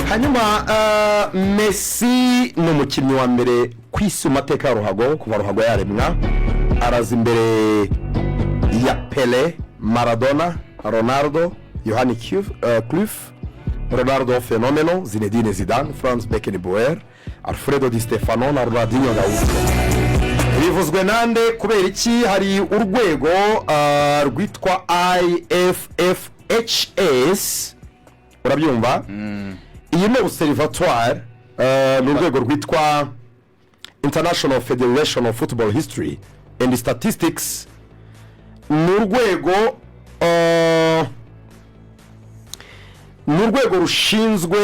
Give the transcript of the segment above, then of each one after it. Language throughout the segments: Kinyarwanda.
Hanyuma Messi ni umukinnyi wa mbere ku isi mu mateka ya ruhago kuva ruhago yaremwa. Araza imbere ya Pele, Maradona, Ronaldo, Yohani Cruyff, Ronaldo Fenomeno, Zinedine Zidane, Franz Beckenbauer, Alfredo Di Stefano na Ronaldinho Gaucho. Bivuzwe nande? Kubera iki? Hari urwego rwitwa IFFHS, urabyumva? Iyi ni observatoire, ni urwego rwitwa International Federation of Football History and Statistics. Ni urwego rushinzwe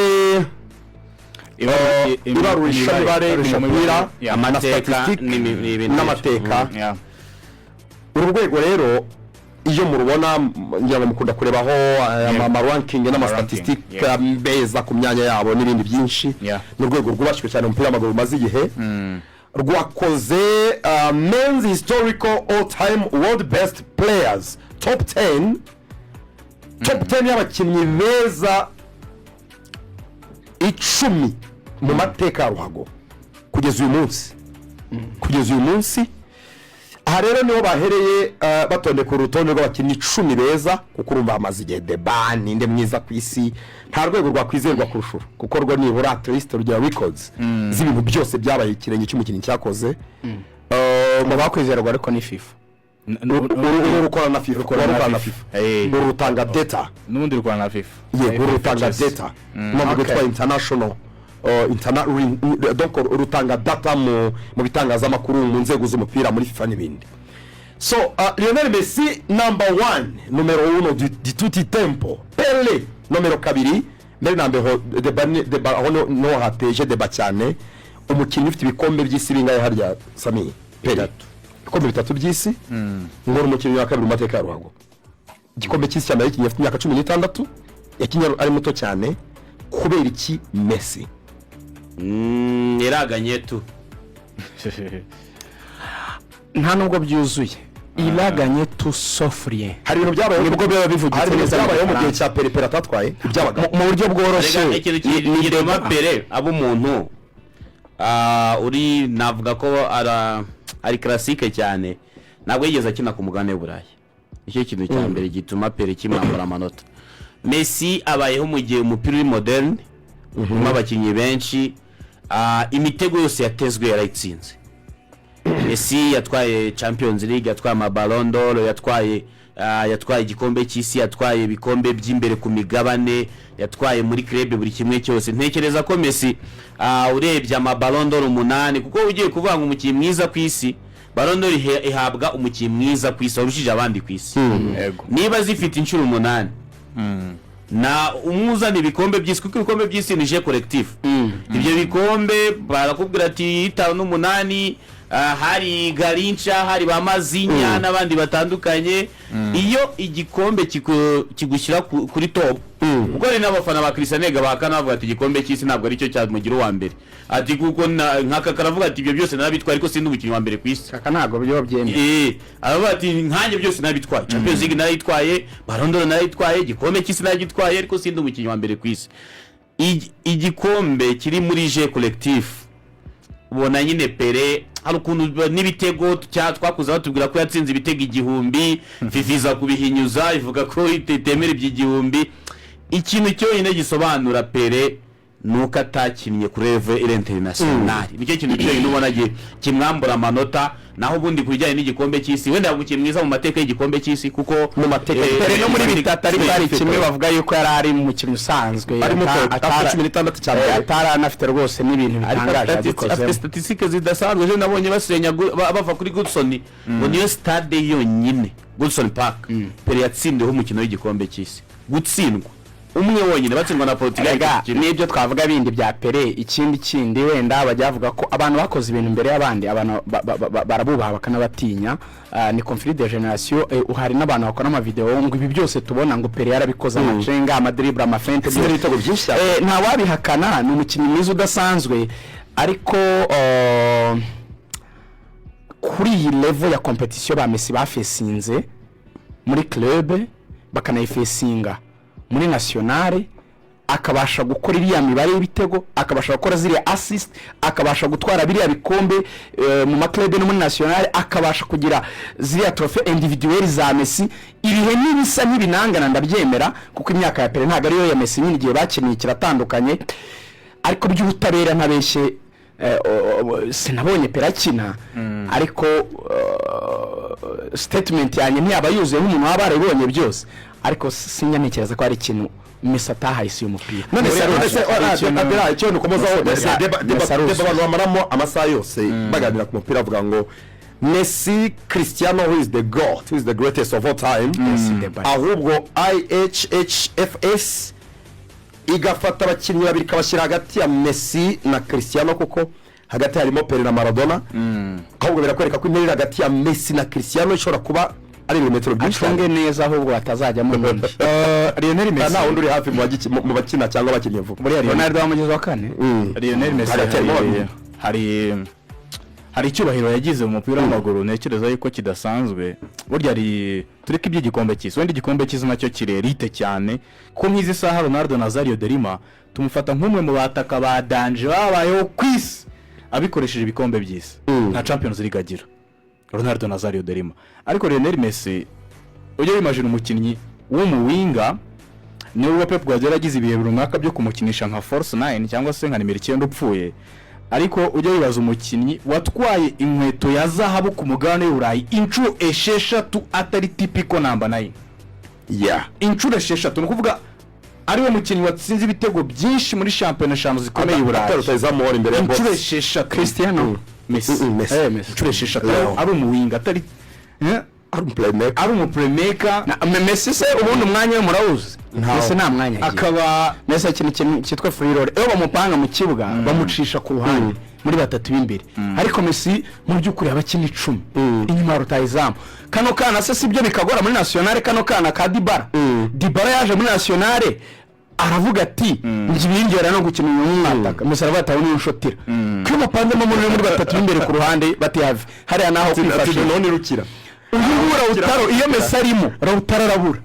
ibarurishamibare mu mupira na Amateka statistique n'ibindi. n'amateka. Uru rwego rero, iyo murubona, ngira ngo mukunda kurebaho ama ranking n'ama statistique beza ku myanya yabo n'ibindi byinshi. Ni urwego rwubashywe cyane mu mupira w'amaguru, rumaze igihe. Rwakoze men's historical all time world best players top 10, top 10 y'abakinnyi beza 10 mu mateka ya ruhago kugeza uyu munsi. Kugeza uyu munsi aha rero niho bahereye batondeka urutonde rw'abakinnyi 10 beza, kuko urumva hamaze igihe débat ninde mwiza ku isi. Nta rwego rwakwizerwa kurusha uru, kuko rwo nibura at least rugira records z'ibintu byose byabaye, ikirenge cy'umukinnyi cyakoze. Mu bakwizerwa ariko ni FIFA. Uru rukora na FIFA, Rukora rukora na na FIFA. FIFA. Uru rutanga data. N'ubundi rukora na FIFA. Yego, uru rutanga data nubwo rwitwa international donc rutanga data mu bitangazamakuru, mu nzego z'umupira, muri FIFA n'ibindi. So Lionel Messi number one, numero uno di tutti i tempo. Pele nomero kabiri. Mbere na mbere débat débat aho no hateje débat cyane: umukinnyi ufite ibikombe by'isi bingahe harya, Sami? Pele ibikombe bitatu by'isi, ngo ni umukinnyi wa kabiri mu mateka ya ruhago. Igikombe cy'isi cya mbere yakinnye afite imyaka 16, yakinnye ari muto cyane. Kubera iki Messi? Iraganye tu. Nta nubwo byuzuye, iraganye tu sofuriye. Hari ibintu byabayeho. Nibwo biba bivugitse Hari ibintu neza mu byabayeho mu gihe Gifaransa. cya Pele, Pele atatwaye ibyabagaho. Mu buryo bworoshye. Rega, ikintu ni gituma débat. Pele aba umuntu uri, navuga ko ari classique cyane, ntabwo yigeze akina ku mugabane w'Uburayi. Nicyo kintu cya mbere gituma Pele kimwambura amanota. Messi abayeho mu gihe umupira uri moderne, urimo abakinnyi benshi. Imitego yose yatezwe yarayitsinze. Messi yatwaye Champions League, yatwaye ama Ballon d'Or, yatwaye igikombe cy'isi, yatwaye ibikombe by'imbere ku migabane, yatwaye muri club buri kimwe cyose. Ntekereza ko Messi, urebye ama Ballon d'Or umunani, kuko ugiye kuvuga ngo umukinnyi mwiza ku isi, Ballon d'Or ihabwa umukinnyi mwiza ku isi warushije abandi ku isi. Niba zifite inshuro umunani na umwe uzana ibikombe by'isi, kuko ibikombe by'isi ni jeu collectif. Ibyo bikombe barakubwira ati 58, hari Garrincha, hari ba Mazinha n'abandi batandukanye. Iyo igikombe kigushyira kuri top, kuko hari n'abafana ba Cristiano bahakana, bavuga ati igikombe cy'isi ntabwo aricyo cyamugira uwa mbere, ati kuko nk'aka karavuga ati ibyo byose narabitwaye ariko sindi umukinnyi wa mbere ku isi. Kaka ntabwo byo byemeye. Aravuga ati nkanjye byose narabitwaye, Champions League narayitwaye, Ballon d'Or narayitwaye, igikombe cy'isi naragitwaye, ariko sindi umukinnyi wa mbere ku isi. Igikombe kiri muri jeu collectif, ubona nyine Pele hari ukuntu n'ibitego twakuze batubwira ko yatsinze ibitego 1000, FIFA iza kubihinyuza ivuga ko itemera iby'igihumbi. Ikintu cyonyine gisobanura Pele ni uko atakinnye kuri level international. Nicyo kintu cyonyine ubona kimwambura amanota. Naho ubundi ku bijyanye n'igikombe cy'isi, wenda yaba umukinnyi mwiza mu mateka y'igikombe cy'isi, kuko Mu mateka Pele no muri bitatu, ariko hari kimwe bavuga yuko yari ari umukinnyi usanzwe. Ari muto, afite 16 cya mbere. Atari anafite rwose n'ibintu Ariko bitangaje afite yabikozemo. statistique zidasanzwe. Ejo nabonye basenya bava kuri Goodison, ngo niyo stade yonyine, Goodison Park, Pele yatsindiweho umukino w'igikombe cy'isi, gutsindwa umwe wonyine, batsindwa na Portugal. Erega Kimwe. n'ibyo twavuga bindi bya Pele, ikindi kindi wenda bajya bavuga ko abantu bakoze ibintu imbere y'abandi, abantu barabubaha bakanabatinya. Ni conflit de génération. Hari n'abantu bakora amavideo ngo ibi byose tubona ngo Pele yarabikoze, amacenga, ama dribble, ama feinte. Yatsinze ibitego byinshi cyane. Nta wabihakana, ni umukinnyi mwiza udasanzwe, ariko kuri iyi level ya competition ba Messi bafesinze muri club, bakanayifacinga muri nationale. Akabasha gukora iriya mibare y'ibitego, akabasha gukora ziriya assist, akabasha gutwara biriya bikombe mu ma clubs no muri nationale, akabasha kugira ziriya trophées individuelles za Messi. Ibihe n'ibisa ntibinangana, ndabyemera, kuko imyaka ya Pele ntabwo ariyo ya Messi nyine, igihe bakiniye kiratandukanye. Ariko by'ubutabera, ntabeshye, sinabonye Pele akina, ariko statement yanjye ntiyaba yuzuye nk'umuntu waba yarabibonye byose, ariko sinyantekereza ko hari ikintu Messi atahaye isi y'umupira. None se Abira, icyo nukomozaho Messi aruzuye. Débat abantu bamaramo amasaha yose baganira ku mupira, bavuga ngo Messi, Cristiano, who is the GOAT, who is the greatest of all time? Messi débat. Ahubwo IHHFS igafata abakinnyi babiri ikabashyira hagati ya Messi na Cristiano, kuko hagati harimo Pele na Maradona. Ahubwo birakwereka ko intera iri hagati ya Messi na Cristiano ishobora kuba ari ibirometero byinshi cyane. Acunge neza ahubwo batazajyamo n'undi. Lionel Messi Nta wundi uri hafi mu bakina cyangwa abakinnyi vuba. Buriya Ronaldo wamugeze wa kane. Lionel Messi Hagati harimo babiri. Hari icyubahiro yagize mu mupira w'amaguru ntekereza yuko kidasanzwe. Burya hari, tureke iby'igikombe cy'isi, wenda igikombe cy'isi nacyo kirerite cyane, kuko nk'izi saha Ronaldo Nazario de Lima tumufata nk'umwe mu bataka ba danger babayeho ku isi abikoresheje ibikombe by'isi. Nta Champions League agira Ronaldo Nazario de Lima. Ariko Lionel Messi, ujye wimagina umukinnyi w'umu winger, nubwo Pep Guardiola yagize ibihe runaka byo kumukinisha nka false nine cyangwa se nka nimero 9 upfuye, ariko ujye wibaza umukinnyi watwaye inkweto ya zahabu ku mugabane w'Uburayi inshuro 6 atari typical number 9. Inshuro 6, ni ukuvuga ariwe mukinnyi watsinze ibitego byinshi muri shampiyona eshanu zikomeye i Burayi. Atari rutahizamu wari imbere ya Inshuro box. 6. Cristiano. Messi. Messi. Messi. Inshuro 6 Leo. ari umu winger, atari Ari umuplaymaker. Ari umuplaymaker. Messi se ubundi umwanya we murawuzi? Ntawo. Messi nta mwanya agira. Akaba Messi akina ikintu cyitwa free role. Iyo bamupanga mu kibuga bamucisha ku ruhande muri batatu b'imbere, ariko Messi mu by'ukuri aba akina 10 inyuma ya rutahizamu. Kano kana se sibyo bikagora muri nationale? Kano kana ka Dybala, Dybala yaje muri nationale aravuga ati: "Njye ibiyongera no gukina inyuma y'umwataka." Messi aravuga ati: "Aho niyo nshotera." Ko iyo bapanzemo muri batatu b'imbere ku ruhande bati: "Have hariya naho kwifashisha." None rukira. Uyu nguyu Lautaro, iyo Messi arimo, Lautaro arabura.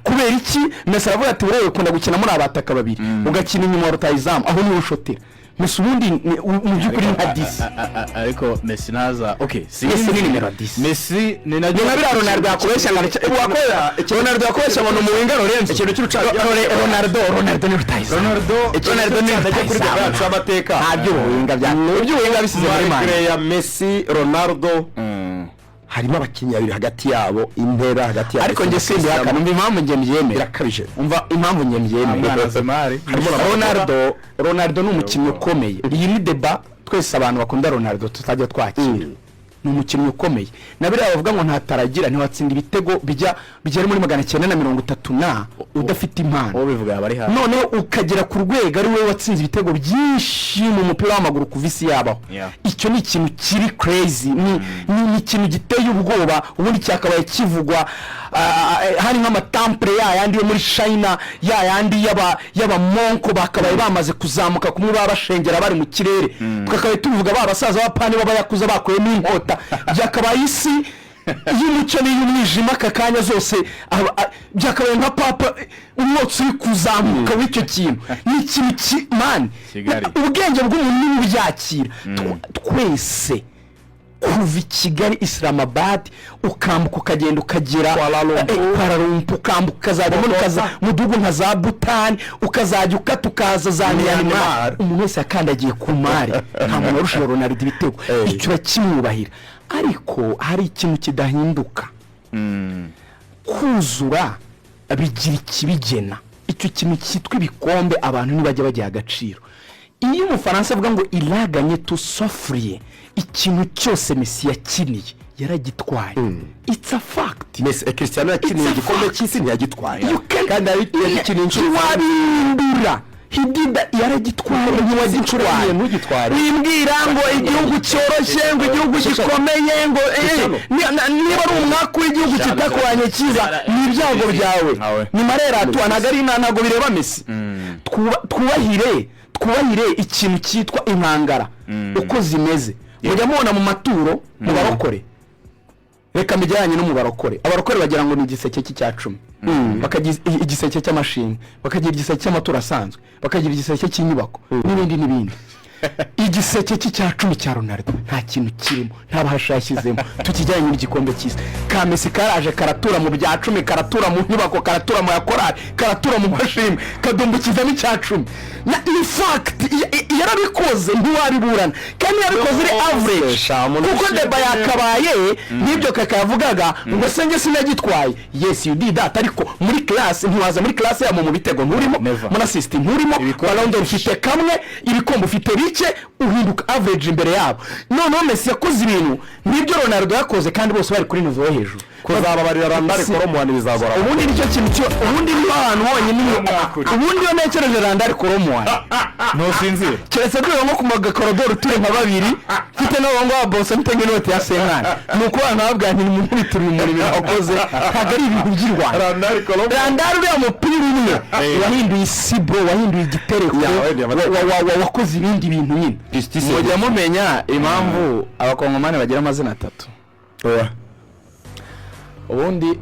Kubera iki? Messi aravuga ati: "Urebe, ukunda gukina muri abataka babiri, ugakina inyuma wa rutahizamu, aho niho ushotera." Messi ubundi mu by'ukuri nka 10. Ariko Messi ntaza, okay. Messi ni nimero 10. Messi ni naryo. Ni nka biriya Ronaldo yakubeshya ngo wakorera, Ronaldo yakubeshya ngo ni umu winger. Lorenzo, Ikintu cy'urucabya. Ronaldo ni rutahizamu. Ronaldo Ronaldo ni Kuri débat rutahizamu. yacu y'amateka. Nta by'ubu winger bya iby'ubu winger bisize muri mani. Malgré ya Messi, Ronaldo, harimo abakinnyi babiri hagati yabo, intera hagati yabo. Ariko njye simbihakana. Umva impamvu njye mbyemera. Birakabije. Umva impamvu njye mbyemera. Mwana Zemari. Harimo na Ronaldo ni umukinnyi ukomeye. Iyi ni débat twese abantu bakunda Ronaldo tutajya twakira. Ni umukinnyi ukomeye, na biriya bavuga ngo ntataragira, ntiwatsinda ibitego bijya bigera muri 930 na udafite impano. Uwo bivuga yaba ari hafi. Noneho ukagera ku rwego ari wowe watsinze ibitego byinshi mu mupira w'amaguru kuva isi yabaho. Icyo ni ikintu kiri crazy, ni ikintu giteye ubwoba. Ubundi cyakabaye kivugwa hari nk'ama temple ya yandi yo muri China, ya yandi y'abamonko, bakabaye bamaze kuzamuka kumwe baba bashengera bari mu kirere, twakabaye tubivuga ba basaza b'abapani b'abayakuza bakuyemo inkota. Byakabaye isi y'umucyo n'iy'umwijima aka kanya zose, byakabaye nka papa umwotsi uri kuzamuka w'icyo kintu. Ni ikintu mani Kigali. ubwenge bw'umuntu niba ubyakira. Twese kuva i Kigali, Islamabad, ukambuka ukagenda ukagera Kuala Lumpur. Kuala Lumpur, ukambuka ukazajya muri ukaza mu gihugu nka za Butani, ukazajya ukata ukaza za Myanmar, Myanmar. umuntu wese yakandagiye ku mari, nta muntu warushije Ronaldo ibitego. Icyo urakimwubahira. Ariko hari ikintu kidahinduka: kuzura bigira ikibigena. Icyo kintu cyitwa ibikombe, abantu ntibajya bagiha agaciro. Iyo umufaransa avuga ngo iraganye tusofuriye, ikintu cyose Messi yakiniye yaragitwaye. It's a fact. Messi, Cristiano yakiniye It's a igikombe fact. cy'isi ntiyagitwaye. You can- Kandi yagikiniye inshuro ntiwabindura hidida, yaragitwaye, ntiwagitwaye. Ntugitware. Wimbwira ngo igihugu cyoroshye, ngo igihugu gikomeye, ngo niba ari umwaka w'igihugu kitakuranye cyiza, ni ibyago byawe. Nkawe. Ni mareratuwa, ntabwo ari ntabwo bireba Messi. Twubahire ikintu cyitwa inkangara uko zimeze. Mujya mubona mu maturo mu barokore, reka mbijyanye no mu barokore, abarokore bagira ngo ni igiseke cy'icya cumi. Bakagira igiseke cy'amashinga, bakagira igiseke cy'amaturo asanzwe, bakagira igiseke cy'inyubako n'ibindi n'ibindi. Igiseke cy'icya 10 cya Ronaldo nta kintu kirimo, nta bahasha yashyizemo. Tukijyanye n'igikombe cy'isi ka Messi, karaje karatura mu bya 10, karatura mu nyubako, karatura mu ya korali, karatura mu mashimwe, kadumbukizamo icya 10. Na in fact yarabikoze, ntiwabiburana, kandi yarabikoze iri average, kuko débat yakabaye n'ibyo Kaka yavugaga ngo se njye sinagitwaye. Yes, you did that, ariko muri class ntiwaza, muri class yabo mu bitego nturimo, Never. muri assist nturimo, Ibikombe. Ballon d'Or ufite kamwe, ibikombe ufite bike, uhinduka average imbere yabo. Noneho Messi yakoze ibintu nk'ibyo Ronaldo yakoze, kandi bose bari kuri niveau yo hejuru. Kuzababarira Randal Kolo Muani bizagora. Ubundi nicyo kintu cyo, ubundi niba ahantu honyine, ubundi iyo ntekereje Randal Kolo Muani, Ntusinzira. Keretse duhuye nko ku magakorodoro turi nka babiri, mfite n'abo ngabo bose, mfite nk'inoti ya senkani, ni ukuba nkababwira nti nimumubitire uyu muntu, ibintu wakoze ntabwo ari ibintu by'i Rwanda. Randal Kolo. Randal, uriya mupira umwe wahinduye isi, bro, wahinduye igitereko, Ya, wahinduye amateka. wakoze ibindi bintu nyine. Mujya mumenya impamvu Abakongomani bagira amazina atatu? Oya. Ubundi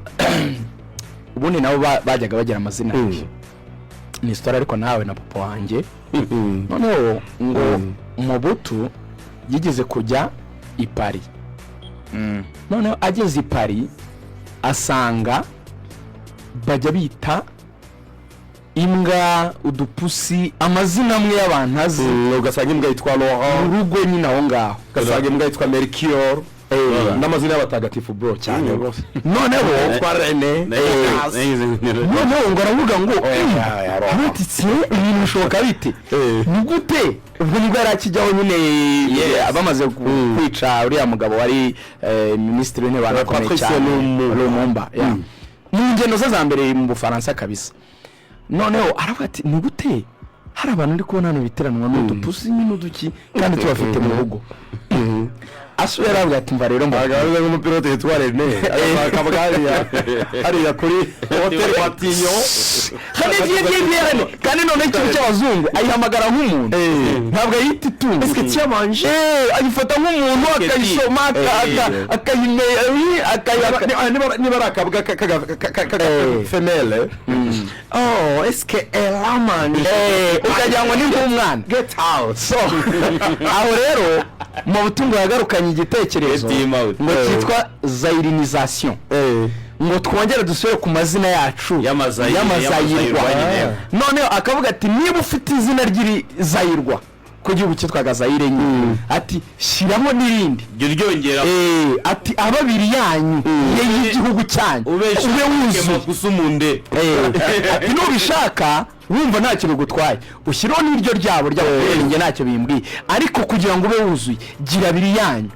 nabo bajyaga bagira amazina abiri. Ni isitori ariko nawe na papa wanjye. Noneho ngo Mobutu yigeze kujya i Paris. Noneho ageze i Paris asanga bajya bita imbwa, udupusi, amazina amwe y'abantu azi. Ugasanga imbwa yitwa Laurent. Mu rugo nyine aho ngaho. Ugasanga imbwa yitwa Melchior, n'amazina y'abatagatifu, bro, cyane rwose. Noneho Yitwa Rene. Noneho ngo aravuga ngo ya, Laurent. "Ntutitse, ibintu bishoboka bite? Ni gute?" Ubwo nibwo yari akijyaho nyine, bamaze kwica uriya mugabo wari minisitiri w'intebe wanakomeye Patrice cyane. Lumumba. Lumumba, yeah. Mu ngendo ze za mbere mu Bufaransa kabisa. Noneho aravuga ati: "Ni gute hari abantu ndi kubona hano biteranwa n'udupusi n'uduki kandi tubafite mu rugo?" Asuye aravuga ati: "Mva rero mbabwire." Ameze nk'umupilote witwa Rene, akavuga hariya kuri hoteli Matignon. Kandi viye, kandi noneho ikintu cy'abazungu, ayihamagara nk'umuntu, ntabwo ayita itungo. Est-ce que tu as mangé? Ayifata nk'umuntu, akayisoma, akayimenya, Niba ari akabwa femelle, oh, est-ce que elle a mangé? Ukagira ngo ni nk'umwana. Get out. So aho rero mu butungo yagarukanye igitekerezo Get him out. ngo cyitwa zaïrianisation, ngo twongere dusubire ku mazina yacu Y'amazayirwa y'amazayirwa. nyine. Noneho akavuga ati: "Niba ufite izina ry'iri zayirwa ku gihugu cyitwaga Zayire nyine," ati, "shyiramo n'irindi." Jya uryongera. Ati ababiri yanyu ye y'igihugu cyanyu ube ube wuzuye. Gusumunde. Ati: "Nubishaka wumva nta kintu gutwaye, ushyireho n'iryo ryabo ry'abakureri, njye ntacyo bimbwiye, ariko kugira ngo ube wuzuye gira abiri yanyu."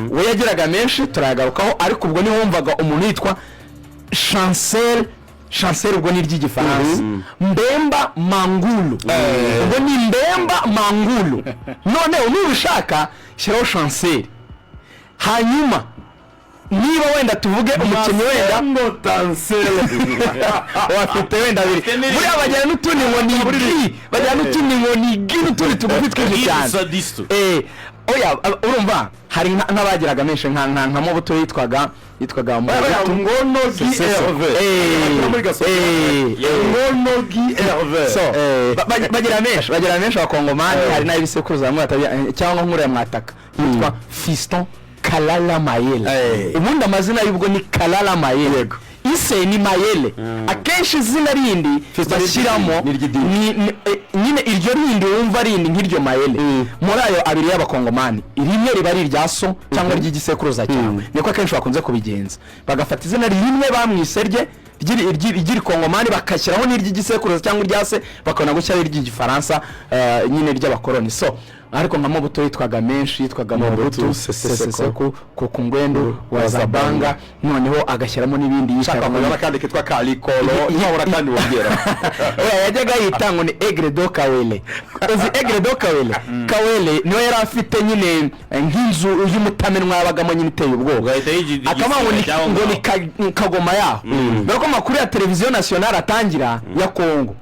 We yagiraga menshi, turayagarukaho, ariko ubwo niho wumvaga umuntu yitwa Chancel. Chancel ubwo ni iry'igifaransa. Mbemba Mangulu, ubwo ni Mbemba Mangulu. Noneho nubishaka shyiraho Chancel. Hanyuma niba wenda tuvuge umukinnyi wenda Ngo Tansele. Wafite wenda abiri, buriya bajyana n'utundi ngo ni gi, bajyana n'utundi ngo ni gi, n'utundi tugufi twinshi cyane. Sadisto. Oya, urumva hari nk'abagiraga menshi, nka Mobutu yitwaga Mobutu Ngono Guy Herve. Muri Gasogi. Ngono Guy Herve. So bagira menshi Abakongomani. Hari n'ay'ibisekuruza bamwe cyangwa nk'uriya mwataka yitwa Fiston Kalala Mayele. Ubundi amazina y'ubwo ni Kalala Mayele, ise ni Mayele. Akenshi izina rindi bashyiramo ni iry'idini. Nyine iryo rindi wumva rindi nk'iryo Mayele, muri ayo abiri y'Abakongomani rimwe riba ari irya so cyangwa ry'igisekuruza cyawe. Niko akenshi bakunze kubigenza, bagafata izina rimwe bamwise rye ry'irikongomani, bagashyiraho n'iry'igisekuruza cyangwa irya se, bakabona gushyiraho iry'igifaransa, nyine ry'abakoloni. So ariko nka Mobutu yitwaga menshi, yitwaga Mobutu Sese Sese Seko Ngbendu wa Zabanga, noneho agashyiramo n'ibindi Shaka yitaga kuzana akandi kitwa Kalikolo, ntibabura kandi wongera. Oya, yajyaga yita ngo ni Aigle de Kawele. Uzi Aigle de Kawele? Kawele niwe yari afite nyine, nk'inzu y'umutamenwa yabagamo nyine iteye ubwoba. Ugahita yigira Akavuga ngo ni igisiga. Ngo ni Kagoma yaho. Mbere ko amakuru ya televiziyo nationale atangira ya Kongo,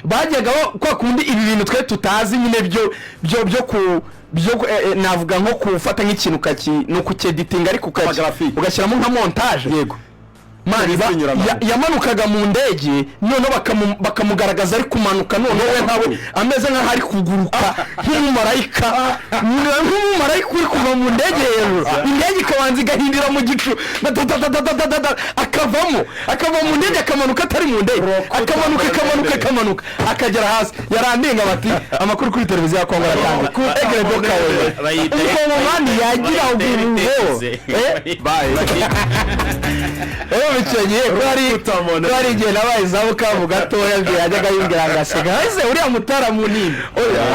bajyaga kwa kundi ibi bintu twe tutazi nyine byo ku byo navuga nko gufata nk'ikintu ukaki ni ukucyeditinga, ariko Amagraphique. ugashyiramo nka montage. Yego. Man, Binyuranamo. yamanukaga mu ndege, noneho bakamugaragaza ari kumanuka, noneho we nkawe ameze nk'aho ari kuguruka nk'umumarayika uri kuva mu ndege hejuru, indege ikabanza igahindira mu gicu, datatatatata, akavamo, akava mu ndege, akamanuka atari mu ndege, akamanuka, akamanuka, akamanuka, akagera hasi. Yarandinga bati amakuru kuri televiziyo ya Kongo aratanga egere dokawe. Umukongomani yagira ubwo. Rero icyo gihe ko hari igihe nabaye izamu kamu gatoya, mbere yajyaga yimbwira ngaseka: "Ese uriya mutaramu nini?"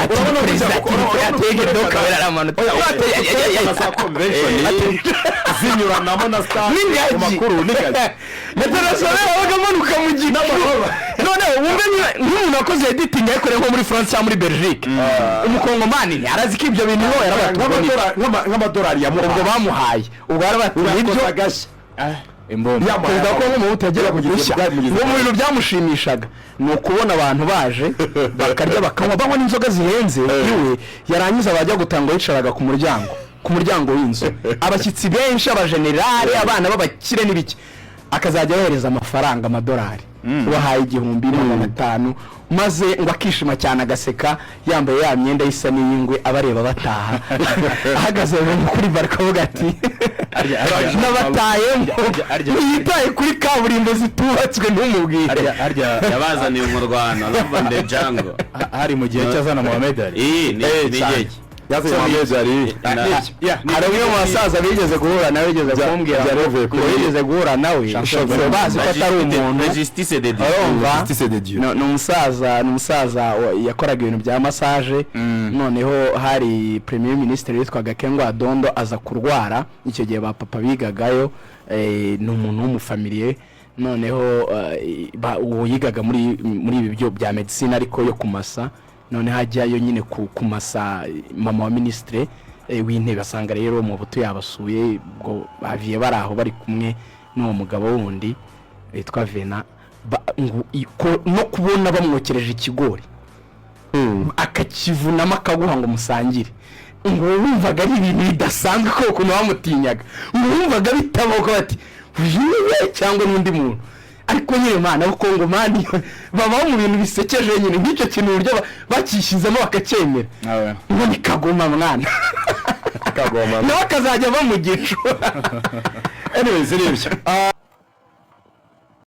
Ati: Urabona ko "Perezida," ati: "Atege dokawe aramanutse." Na za convention zinyuranamo na stade N'ingagi. mu makuru n'ingagi. Na telefone yabaga amanuka mu gicu. Noneho wumve niba nk'umuntu wakoze editing yayikoreye nko muri France cyangwa muri Belgique, umukongomani ntiyarazi ko ibyo bintu bo yarabatubona. Nk'amadolari yamuhaye. Ubwo bamuhaye, ubwo yarabatubona ibyo. Urakoze agashya. Imbumbe. Yamuhaye. Perezida wa Kongo Mobutu yageraga Byamugize- gushya byamugize- ngo mu bintu byamushimishaga ni ukubona abantu baje bakarya, bakanywa, banywa n'inzoga zihenze iwe, yarangiza bajya gutanga, yicaraga ku muryango w'inzu, abashyitsi benshi, abajenerali, abana b'abakire n'ibiki, akazajya yohereza amafaranga, amadolari, ubahaye 1500, maze ngo akishima cyane, agaseka, yambaye ya myenda isa n'iy'ingwe, abareba bataha, ahagaze hejuru kuri bariko, avuga ati: "Nabatayemo." Ntiyitaye kuri kaburimbo zitubatswe, ntumubwire. Harya Yabazaniye umurwano Love and the Jungle. Hari mu gihe cy'azana Mohamed Ali. Iyi ni igihe cye. Yazanye Mohamed Ali. Hari umwe mu basaza bigeze guhura nawe, bigeze kumbwira byari bivuye ngo bigeze guhura nawe, ngo bazi ko atari umuntu. La justice de Dieu. Urumva? Justice de Dieu. Ni umusaza yakoraga ibintu bya massage. Noneho hari premier ministre witwaga Kengo Adondo, aza kurwara icyo gihe ba papa bigagayo. Ni umuntu w'umufamiliye. Noneho uwo yigaga muri ibi byo bya medicine, ariko yo kumasa. Noneho ajyayo nyine kumasa mama wa ministre w'intebe, asanga rero Mobutu yabasuye. Ubwo baviye bari aho bari kumwe n'uwo mugabo wundi witwa Vena. Ngo no kubona bamwokereje ikigori, akakivunamo, akaguha ngo musangire, ngo wumvaga ari ibintu bidasanzwe, ko ukuntu bamutinyaga, ngo wumvaga bitabaho, ko bati uyu ni we cyangwa n'undi muntu. Ariko nyine mana, abakongomani babaho mu bintu bisekeje nyine, nk'icyo kintu uburyo bakishyizemo bakacyemera, ngo ni Kagoma mwana. Kagoma. Nawe akazajya ava mu gicu. Anyways, ni ibyo.